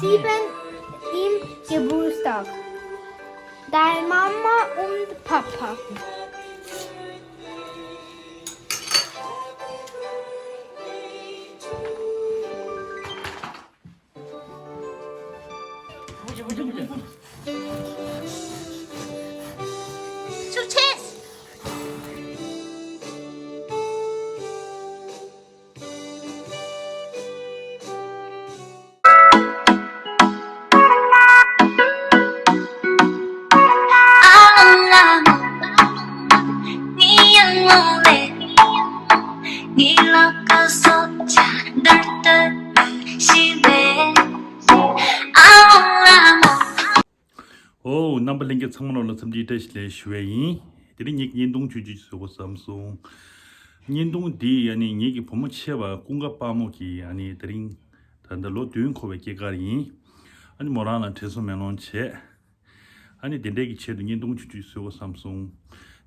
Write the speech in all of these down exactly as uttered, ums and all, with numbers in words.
Sieben im Geburtstag. Dein Mama und Papa. ཨོ། རྣམ་པ་ལྷན་རྒྱས་ཚང་མ་ལོ་ལ་འཚམས་འདྲིའི་བཀྲ་ཤིས་བདེ་ལེགས་ཞུ་བ་ཡིན། དེ་རིང་ངེད་ཀྱི་བརྙན་ཐུང་ཆུང་ཆུང་ཞིག་བཟོ་དགོས་བསམ་སོང་། བརྙན་ཐུང་འདི་ཨ་ནི་ངེད་ཀྱི་བུ་མོ་ཆེ་བ་ཀུན་དགའ་དཔལ་མོ་གི་ཨ་ནི་དེ་རིང་ད་ལྟ་ལོ་བདུན་འཁོར་བའི་སྐྱེས་སྐར་ཡིན། ཨ་ནི་མོ་རང་ལ་དྲན་གསོ་མེ་ལོང་བྱས། ཨ་ནི་དེ་འདྲའི་གི་ཆེད་དུ་བརྙན་ཐུང་ཆུང་ཆུང་ཞིག་བཟོ་དགོས་བསམ་སོང་།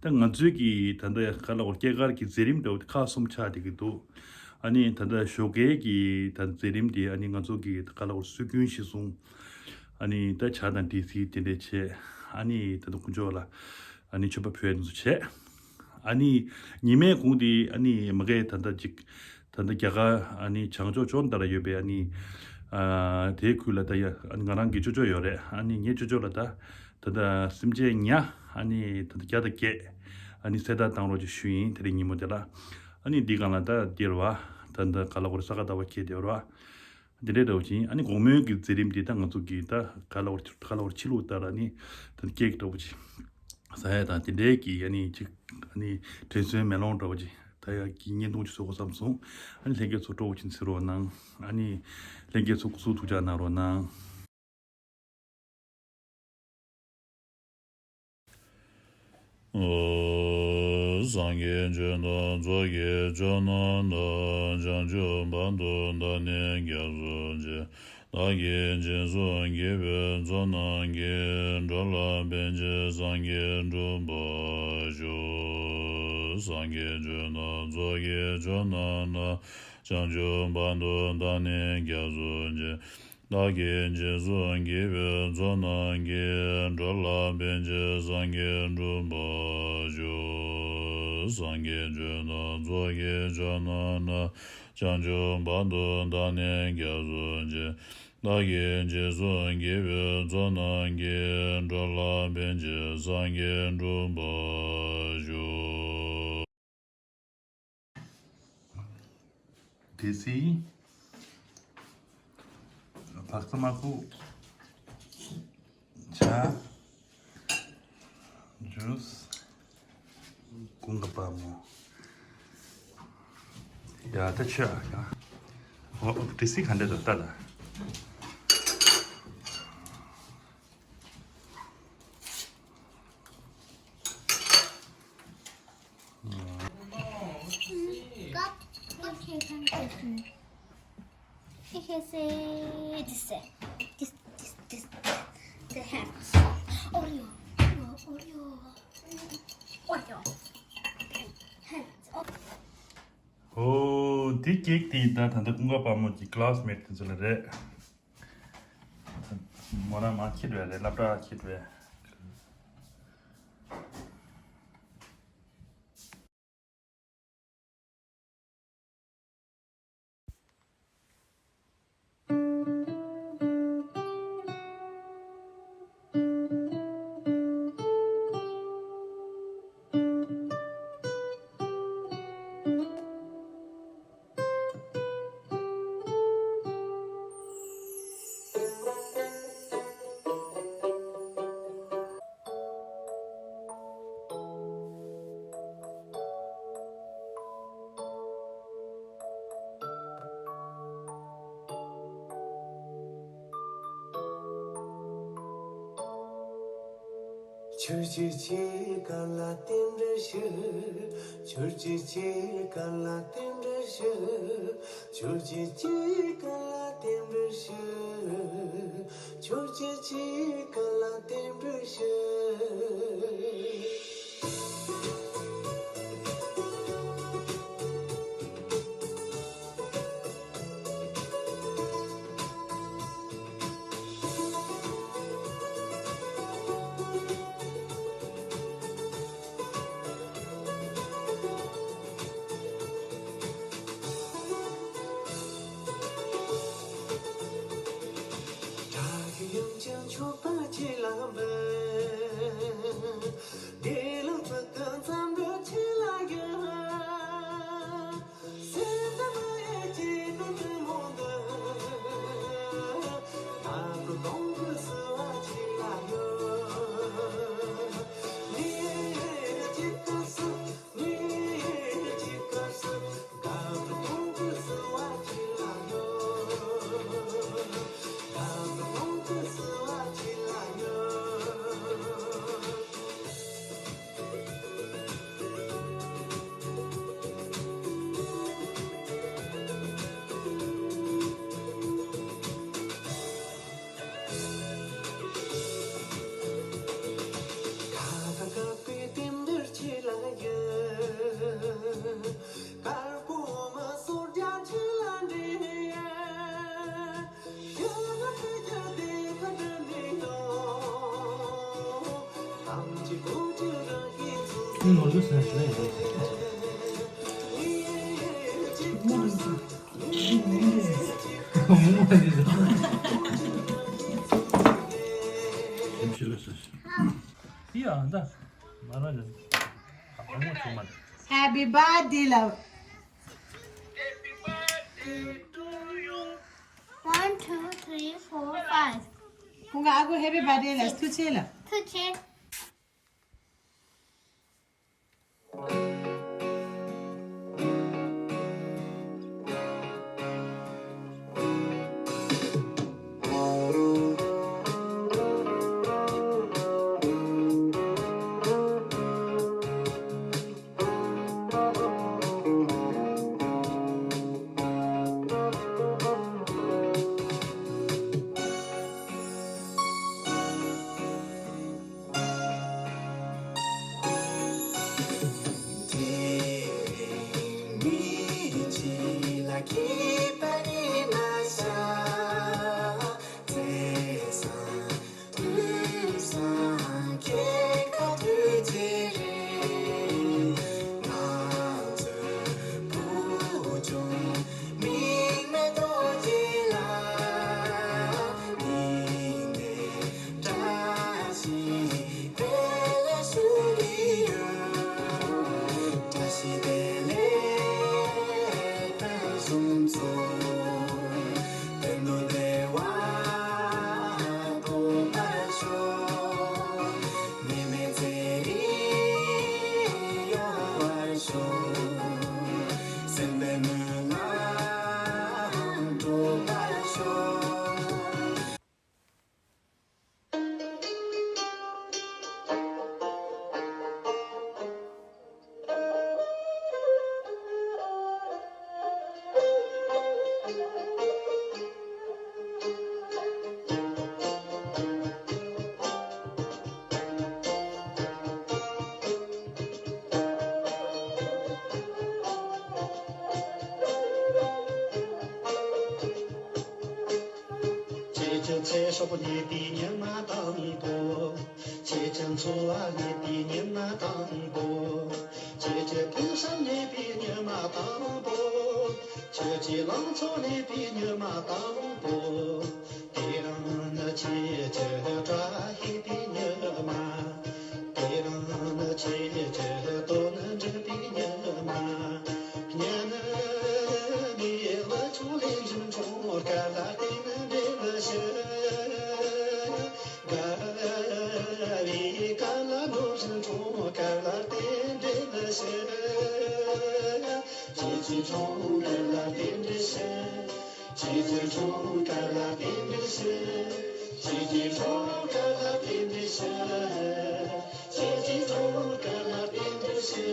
ད་ང་ཚོའི་གི་ད་ལྟ་ག་ལ་བར་སྐྱེས་སྐར་གྱི་མཛད་རིམ་འདྲ་བོ་དེ་ཁག་གསུམ་ཆགས་བསྡད་ཀྱི་འདུག་ཨ་ནི་ད་ལྟ་ཞོགས་ཀའི་གི་ད་མཛད་རིམ་དེ་ཨ་ནི་ང་ཚོ་གི་ག་ལ་བར་སྲོལ་རྒྱུན་གཞིར་བཟུང་། ཨ་ནི་ད་ཇ་དང་འབྲས་སིལ་དེ་འདྲས་བྱས། ཨ་ནི་ད་ལྟ་དཀོན་མཆོག་ལ་ཨ་ནི་མཆོད་པ་ཕུལ་ཡ་དེ་ཚོ་བྱས། ཨ་ནི་ཉི་མའི་གུང་དེ་ཨ་ནི་མ་གིར་ད་ལྟ་ཅིག་ད་ལྟ་རྒྱ་གར་ཨ་ནི་བྱང་ཕྱོགས་ཅོན་ཏ་ར་ཡོད་པའི་ཨ་ནི་ཨ་དེའི་ཁུལ་ལ་ད་ཡ་ཨ་ནི་ང་རང་གི་ཅོ་ཅོ་ཡོད་རེད། ཨ་ནི་ངའི་ཅོ་ཅོ་ལ་ད་ད་ལྟ་སེམས་ཅན་ཉ་ཨ་ནི་ད་ལྟ་བརྒྱ་དང་བརྒྱད་ཨ་ནི་གསལ་བརྡ་བཏང་རོགས་ཅིག་ཞུས་ཡིན། དེ་རིང་ཉིན་མོ་དེ་ལ་ཨ་ནི་འདི་སྒང་ལ་ད་འདིར་བ་ད་ལྟ་ག་ལ་གོ་རེ་ས་ག་ཟླ་བ་ཁེལ་དེ་ར་བ། འདི་འདྲའི་འདྲ་བོ་ཅིག་ཨ་ནི་དགོང་མོའི་གི་མཛད་རིམ་འདི་ད་ང་ཚོ་གི་ད་ག་ལ་བར་ག་ལ་བར་ཕྱི་ལུགས་ལྟར་ཨ་ནི་ད་ཀེག་འདྲ་བོ་ཅིག་ཟ་ཡ་དང་དེ་འདྲའི་གི་ཨ་ནི་ཅིག་ཨ་ནི་དྲན་གསོའི་མེ་ལོང་འདྲ་བོ་ཅིག་ད་ཡ་གི་བརྙན་ཐུང་ཅིག་བཟོ་དགོས་བསམ་སོང་། ཨ་ནི་ལྷན་རྒྱས་ཚོ་སྤྲོ་བོ་ཅིག་གཟིགས་རོགས་གནང་། ཨ་ནི་ལྷན་རྒྱས་ཚོ་སྐུ་གཟུགས་ཐུགས་ཅག་གནང་རོགས་གནང་། སངས་རྒྱས་ཆོས་དང་ཚོགས་ཀྱི་མཆོག་རྣམས་དང་། བྱང་ཆུབ་བར་དུ་བདག་ནི་སྐྱབས་སུ་མཆི། བདག་གིས་སྦྱིན་སོགས་བགྱིས་པའི་ཚོགས་རྣམས་ཀྱིས། འགྲོ་ལ་ཕན་ཕྱིར་སངས་རྒྱས་འགྲུབ་པར་ཤོག་སངས་རྒྱས་ཆོས་དང་ཚོགས་ཀྱི་མཆོག་རྣམས་དང་། བྱང་ཆུབ་བར་དུ་བདག་ནི་སྐྱབས་སུ་མཆི། བདག་གིས་སྦྱིན་སོགས་བགྱིས་པའི་ཚོགས་རྣམས་ཀྱིས། འགྲོ་ལ་ཕན་ཕྱིར་སངས་རྒྱས་འགྲུབ་པར་ཤོག་སངས་རྒྱས་ཆོས་དང་ཚོགས་ཀྱི་མཆོག་རྣམས་དང་། བྱང་ཆུབ་བར་དུ་བདག་ནི་སྐྱབས་སུ་མཆི། བདག་གིས་སྦྱིན་སོགས་བགྱིས་པའི་ཚོགས་རྣམས་ཀྱིས། འགྲོ་ལ་ཕན་ཕྱིར་སངས་རྒྱས་འགྲུབ་པར་ཤོག་དེ་སི། བག་ཚ་མ་ཁུ། ཇ། ཇུས། ཀུན་དགའ་དཔལ་མོ། ཡ་ད་ཆོས་ཨ་ཡ། ཨོ་དེ་སི་ག་འདྲ་འདུག་ལྟ་ད། Got okay, thank you. He can say this, this, this, this, the hands. Oreo, Oreo, Oreo. Oreo. Hands. Oh. ཨོ། འདི་ཀེག་དེ་ད་ད་ལྟ་ཀུན་དགའ་དཔལ་མོ་གི་ཀླ་སི་མེཊ་དེ་ཚོ་ལ་རེད། མོ་རང་མར་འཁྱེར་བས་རེད། སློབ་གྲྭ་འཁྱེར་བས། ཆོས་ཀྱི་ཆོས་ག་ལ་རྟེན་འབྲེལ་ཞུ། ཆོས་ཀྱི་ཆོས་ག་ལ་རྟེན་འབྲེལ་ཞུ། ཆོས་ཀྱི་ཆོས་ག་ལ་རྟེན་འབྲེལ་ཞུ། ཆོས་ཀྱི་ཆོས་ག་ལ་རྟེན་འབྲེལ་ཞུ། ངོ་ལོ་ས་ཞུ་ཡ་ཡོད། Happy birthday, love. One, two, three, four, five. ཁོང་ག་ཨ་ཁུ་happy birthday ལ་ཐུགས་རྗེ་ལ། ཐུགས་རྗེ། ཁྱེད་ཀྱི་ཚེ་སྲོག་རྙེད་པའི་ཉི་མ་དང་པོ། ཁྱེད་ཀྱི་འཚོ་བ་རྙེད་པའི་ཉི་མ་དང་པོ། ཁྱེད་ཀྱི་ཕུགས་བསམ་རྙེད་པའི་ཉི་མ་དང་པོ། ཁྱེད་ཀྱི་ལང་ཚོ་རྙེད་པའི་ཉི་མ་དང་པོ། དེ་རིང་ནི་ཁྱེད་ཀྱི་བཀྲ་ཤིས་པའི་ཉི་མ། དེ་རིང་ནི་ཁྱེད་ཀྱི་དོན་འགྲུབ་པའི་ཉི་མ། སྙན་མའི་ལ་ཆུ་ལེན་འབྱུང་ཁྲོང་དཀར་ལ་བརྟེན་འབྲེལ་ཞུ། དགའ་བའི་ཀ་ལ་འགྲོ་བཞིན་འཁྲུངས་དཀར་ལ་རྟེན་འབྲེལ་ཞུ། ཁྱེད་ཀྱི་འཁྲུངས་དཀར་ལ་རྟེན་འབྲེལ་ཞུ། ཁྱེད་ཀྱི་འཁྲུངས་དཀར་ལ་རྟེན་འབྲེལ་ཞུ། ཁྱེད་ཀྱི་འཁྲུངས་དཀར་ལ་རྟེན་འབྲེལ་ཞུ། ཁྱེད་ཀྱི་འཁྲུངས་དཀར་ལ་རྟེན་འབྲེལ་ཞུ།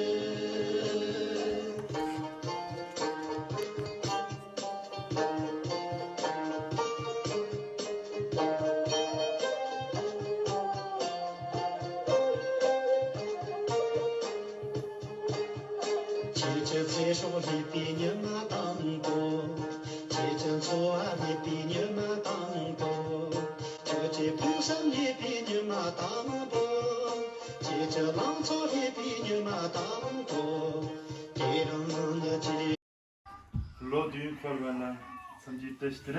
ཁྱེད་ཀྱི་ཚེ་སྲོག་རྙེད་པའི་ཉི་མ་དང་པོ། ཁྱེད་ཀྱི་འཚོ་བ་རྙེད་པའི་ཉི་མ་དང་པོ། ཁྱེད་ཀྱི་ཕུགས་བསམ་རྙེད་པའི་ཉི་མ་དང་པོ། ཁྱེད་ཀྱི་ལང་ཚོ་རྙེད་པའི་ཉི་མ་དང་པོ། དེ་རིང་ནི་ཁྱེད། ལོ་བདུན་འཁོར་བ་ན་མཚམས་ཀྱི་བཀྲ་ཤིས་བདེ་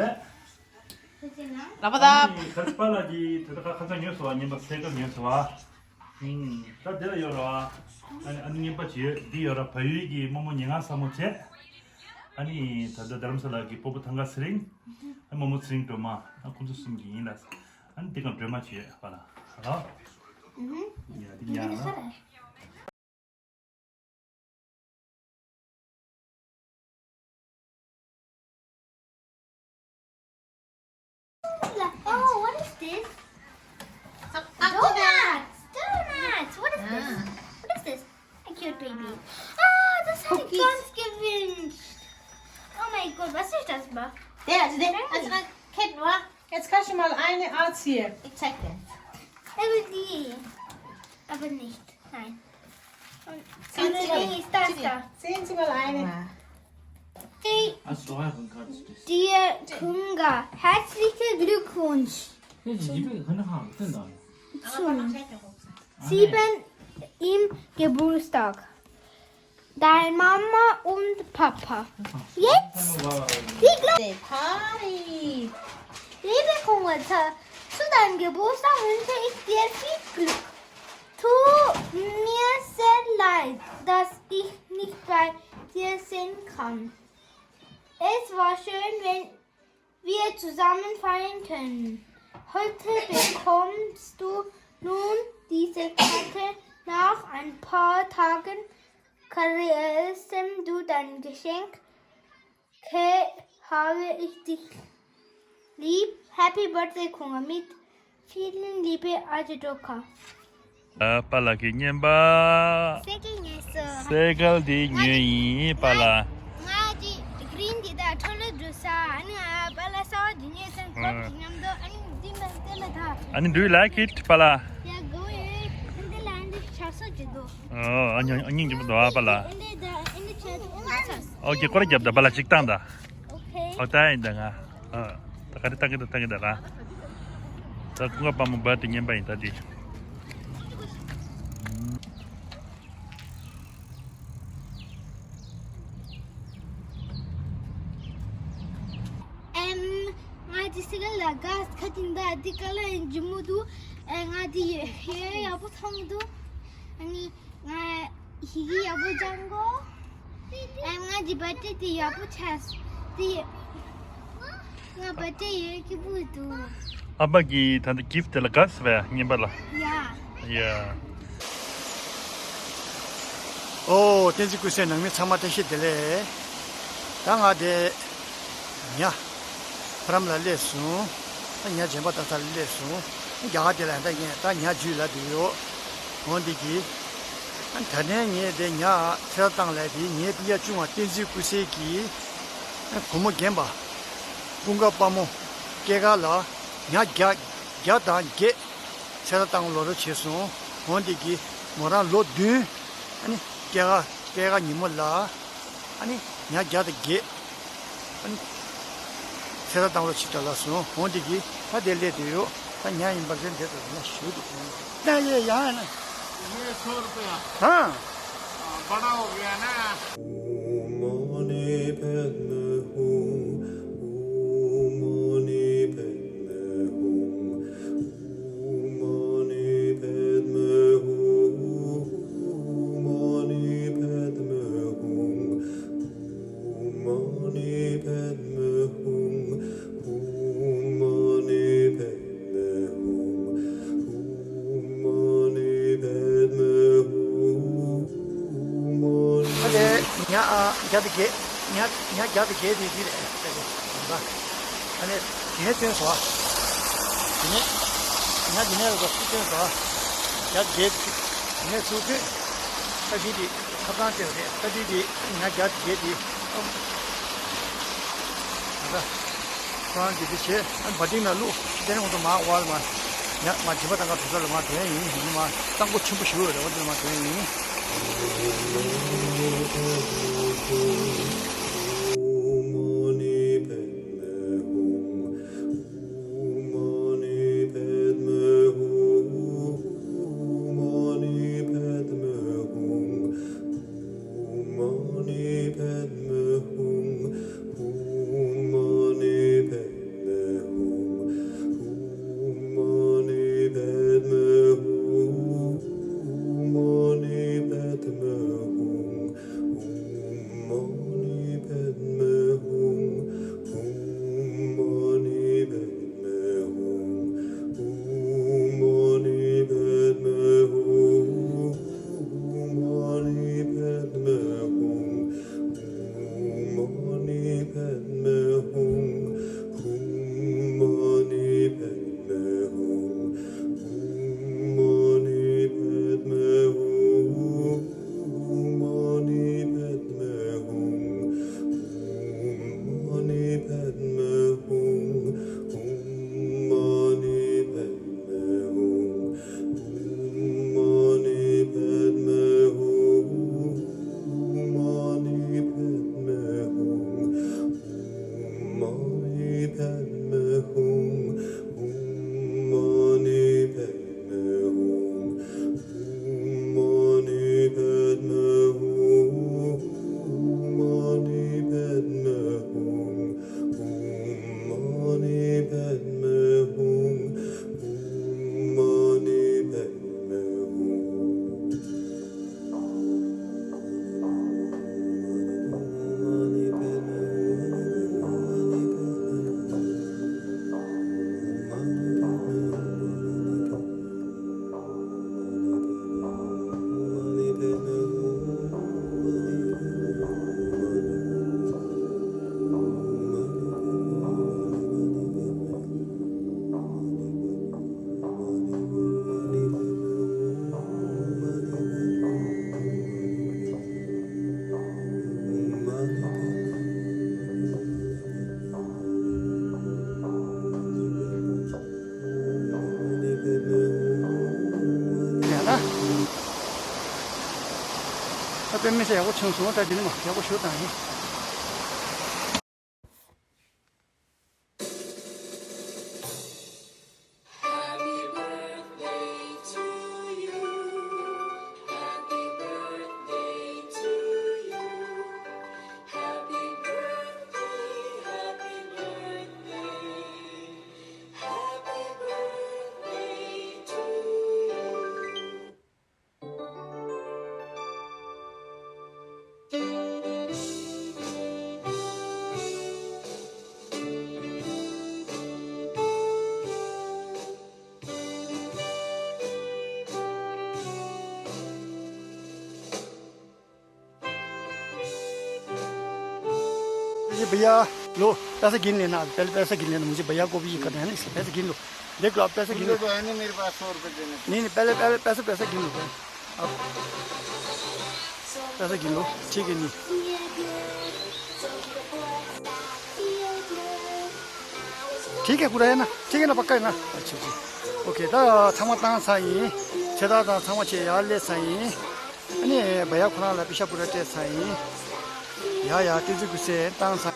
ལེགས། ར་བ་ད། ཨ་ནི་ཁ་ཅིག་པཱ་ལགས་ཀྱིས་དེ་ཚོ་ཁ་ཁ་ཚ་ཉོས་སོང་བ། རྔན་པ་སེ་ཀར་ཉོས་སོང་བ། ཨུམ། ད་དེ་ལ་ཡོད་ར་བ། ཨ་ནི་ཨ་ནི་རྔན་པ་ཅིག་ཡོད། འདི་ཡོད་ར། བལ་ཡུལ་གྱི་རྨོ་མོ་ཉེ་ངག་ས་མོ་བྱས། ཨ་ནི་ད་ལྟ་རྡ་རམ་ས་ལ་གི་སྤོ་བོ་ཐང་ག་ཚེ་རིང་། ཨ་རྨོ་མོ་ཚེ་རིང་སྒྲོལ་མ། ཨ་ཁོང་ཚོ་གསུམ་གྱི་ཡིན་ལ། ཨ་ནི་འདི་ག་སྒྲོལ་མ་ཅིག་ཡོད་པཱ་ལགས། ཧ་ལོ། ཨུ་ཧུ། ཡ་འདི་ཉག་ལ། Oh, what is this? Donuts! Donuts! What is this? Ah. What is this? A cute baby. Ah, das hat ganz gewünscht. Oh mein Gott, was ist das, Ma? Der, also der, also, Kate, wa? Jetzt kannst du mal eine anziehen. Ich zeig dir. Aber die. Aber nicht. Nein. Und Sehen Sie mal, Anthony ist das da. Sehen Sie mal eine. Hey, dir Kunga, herzlichen Glückwunsch zum sieben, im Geburtstag. Dein Mama und Papa. Jetzt? Wie Glo- Hi. Liebe Kongo, zu deinem Geburtstag wünsche ich dir viel Glück. Tut mir sehr leid, dass ich nicht bei dir sein kann. Es war schön, wenn wir zusammen feiern können. Heute bekommst du nun diese Karte. Nach ein paar Tagen kreierst du dein Geschenk. Ke habe ich dich lieb. Happy Birthday, Kongo, mit vielen Liebe, Ajidoka. ཨ། པཱ་ལགས་ཀྱིས་རྔན་པ། སེ་ཀལ་ཉོས་སོང་། སེ་ཀལ་དེ་ཉོས་ཡིན་པཱ་ལགས། ང་ཅི་གི་རིན་དེ་དག་འཕྲོ་ལོས་འགྲོ་ས། ཨ་ནི་ཨ་པཱ་ལགས་གསར་པ་དེ་ཉོས་སོང་། ཨ། ཁོ་གི་མཉམ་དུ། ཨ་ནི་འདི་མ་དེ་ལ་ད། ཨ་ནི་do you like it, པཱ་ལགས? Yeah, go ahead. འདི་ལ་འདི་ཆགས་སོ་ཅི་འདུག་ཨོ། ཨ་ཉོ། ཨ་ཉིང་ཉིང་འདུག་ཨ་པཱ་ལགས། འདི་ད་འདི་ཆགས་སོ། ཨོ་ཀེ། སྐོར་རྒྱབ་ད་པཱ་ལགས་གཅིག་བཏང་ད། Okay. ཨོ་ད་ཡིན་ད་ང་། ཨ། ད་ག་རེ་བཏང་གི་འདུག་བཏང་གི་འདུག་ར། ད་ཀུན་དགའ་དཔལ་མོ་བར་དུ་ཉན་པ་ཡིན་ད་འདི། ཨེམ། ང་ཅི་སི་ག་ལ་ག་ཁ་ཏིན་ད་འདི་ག་ལ་ཡིན་ཇི་མོ་འདུག་ཨེ། ང་འདི་ཡོད་ཡོད་ཡག་པོ་ཐོང་འདུག་ཨ་ནི། ང་ཡི་གེ་ཡག་པོ་སྦྱང་གོ། ཨ། ང་གི་བར་ཐི་ཌེ་དེ་ཡག་པོ་ཆགས། དེ་ང་བར་ཐི་ཌེ་ཡོད་སྐྱིད་པོ་འདུག་ཨ་ཕ་གིས་ད་ལྟ་གིཕ་དེ་ལ་དགའ་སོང་བས། རྔན་པ་ལ། ཡ། ཡ། ཨོ། བསྟན་འཛིན་ཀུན་གསལ་ནང་མི་ཚང་མ་བཀྲ་ཤིས་བདེ་ལེགས། ད་ང་དེ། ཉ། ཕ་རམ་ལ་སླེབས་སོང་། ད་ཉ་རྗེན་པ་ཏག་ཏག་ལ་སླེབས་སོང་། རྒྱ་གར་དེ་ལ་ད་ངས་ད་ཉ་འཇུས་ལ་འདུག་ཡོད། འོ་འདི་གི། ད་ནས་ངས་དེ་ཉ་ཚེ་བཏང་ལ་དེ་ངའི་སྤུན་ཀྱག་ཆུང་བ་བསྟན་འཛིན་ཀུན་གསལ་གྱིས། བུ་མོ་རྒན་པ། ཀུན་དགའ་དཔལ་མོ། སྐྱེས་སྐར་ལ་ཉ་བརྒྱ། བརྒྱ་དང་བརྒྱད། ཚེ་བཏང་ལོ་རོ་བྱས་སོང་། འོ་འདི་གི། མོ་རང་ལོ་བདུན། ཨ་ནི་སྐྱེས་སྐར། སྐྱེས་སྐར་ཉིན་མོ་ལ། ཨ་ནི་ཉ་བརྒྱ་དང་བརྒྱད། ཨ་ནི་ཚེ་ར་བཏང་རོགས་བྱེད་དྲ་ལ་སོང་། འོང་དེ་གི་ད་དེ་སླེབས་དུས་ཡོད། ད་ཉ་ཡིན་པར་དེ་འདྲ་དུ་ན་ཞུ་དུ་ན་ཡེ་ཡང་ན། ये सौ रुपया। हाँ। हाँ, बड़ा हो गया ना। ཨ་ལས། ཉ་ཨ་བརྒྱ་དང་བརྒྱད། ཉ་ཉ་བརྒྱ་དང་བརྒྱད་དེ་འདི་རེད། ཨ་ནི་དེ་ནས་བཏོན་སོང་། དེ་ནས་ཉ་དེ་ནས་རུ་ཚུར་བཏོན་སོང་། བརྒྱ་དང་བརྒྱད་དེ་ནས་ཚུར་བཏོན། ཨ་དེ་དེ་ཁ་སང་བཏོན་རེད། ཨ་དེ་དེ་ཉ་བརྒྱ་དང་བརྒྱད་དེ། ཨ་ད། ཁོ་རང་གིས་དེ་བྱས། ཨ་བ་ཏིང་ན་བླུགས། དེ་ནས་ང་ཚོ་མར་ཝར་མ། ཡ་མ་སྦྱིན་པ་བཏང་ག་དུས་ཚོད་ལ་མར་དོན་ཡིན་ཡིན་མ། གཙང་པོ་ཆེན་པོ་ཞིག་ཡོད་རེད། འོ་དེ་ལ་མར་དོན་ཡིན། ད་དཔེ་མི་སྲིད་ཡག་པོ་བྱུང་སོང་། ད་འདི་ནི་མ་ཡག་པོ་ཞུ་དང་ཡིན། मुझे भैया लो, पैसा गिन लेना, पहले पैसा गिन लेना। मुझे भैया को भी ये करना है ना, इसलिए पैसा गिन लो। देख लो आप, पैसा गिन लो। तो है नहीं मेरे पास सौ रुपये देने। नहीं, नहीं, पहले, पहले पैसा, पैसा गिन लो पहले। आप पैसा गिन लो। ठीक है, नहीं। ठीक है, पूरा है ना? ठीक है ना, पक्का है ना? अच्छा जी। OK, ད་ཚང་མ་བཏང་ཚར་ཡིན། ཆེ་ད་ད་ཚང་མ་ཆེ་ཡར་སླེབས་ཚར་ཡིན། ཨ་ནི་བ་ཡ་ཁོ་རང་ལ་པི་ཤ་པུ་ར་སྤྲད་ཚར་ཡིན། ཡ་ཡ་ཏི་ཙི་གུ་སེ་བཏང་ཚར།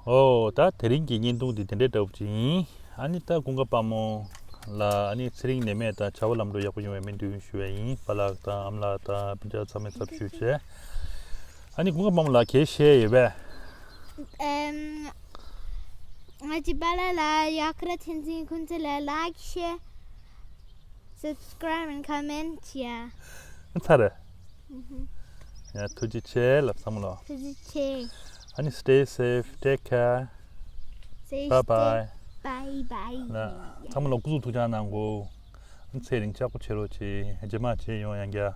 ཨོ། ད་དེ་རིང་གི་བརྙན་ཐུང་འདི་དེ་འདྲའི་འདྲ་པོ་ཅིག་ཡིན། ཨ་ནི་ད་ཀུན་དགའ་དཔལ་མོ་ལ་ཨ་ནི་ཚེ་རིང་ནད་མེད་དང་བྱ་བ་ལམ་འགྲོ་ཡག་པོ་ཡོང་བའི་སྨོན་འདུན་ཞུ་བ་ཡིན། པཱ་ལགས་དང་ཨ་མ་ལགས་དང་སྤུན་ཀྱག་ཚང་མས་ཚབ་ཞུས་བྱས། ཨ་ནི་ཀུན་དགའ་དཔལ་མོ་ལ་གལ་བཤད་ཡོད་པས། ཨེམ། ང་གཅིག་པཱ་ལགས་ལ་ཡག་ར་ཐེན་ཙིན་ཁུན་ཚེ་ལ་like, share, subscribe and comment བྱས། ཚར་རེད། ཡ་ཐུགས་རྗེ་ཆེ་ལབ་ཚང་མ་ལ། ཐུགས་རྗེ་ཆེ། ཨ་ནི་stay safe, take care. Stay safe. Bye bye. Bye bye. ལ་ཚང་མ་ལ་སྐུ་གཟུགས་ཐུགས་ཅག་གནང་གོ། ཚེ་རིང་ཅག་པོ་བྱེད་རོགས་གྱིས། རྗེས་མ་བྱེད་ཡོང་ཡང་རྒྱ།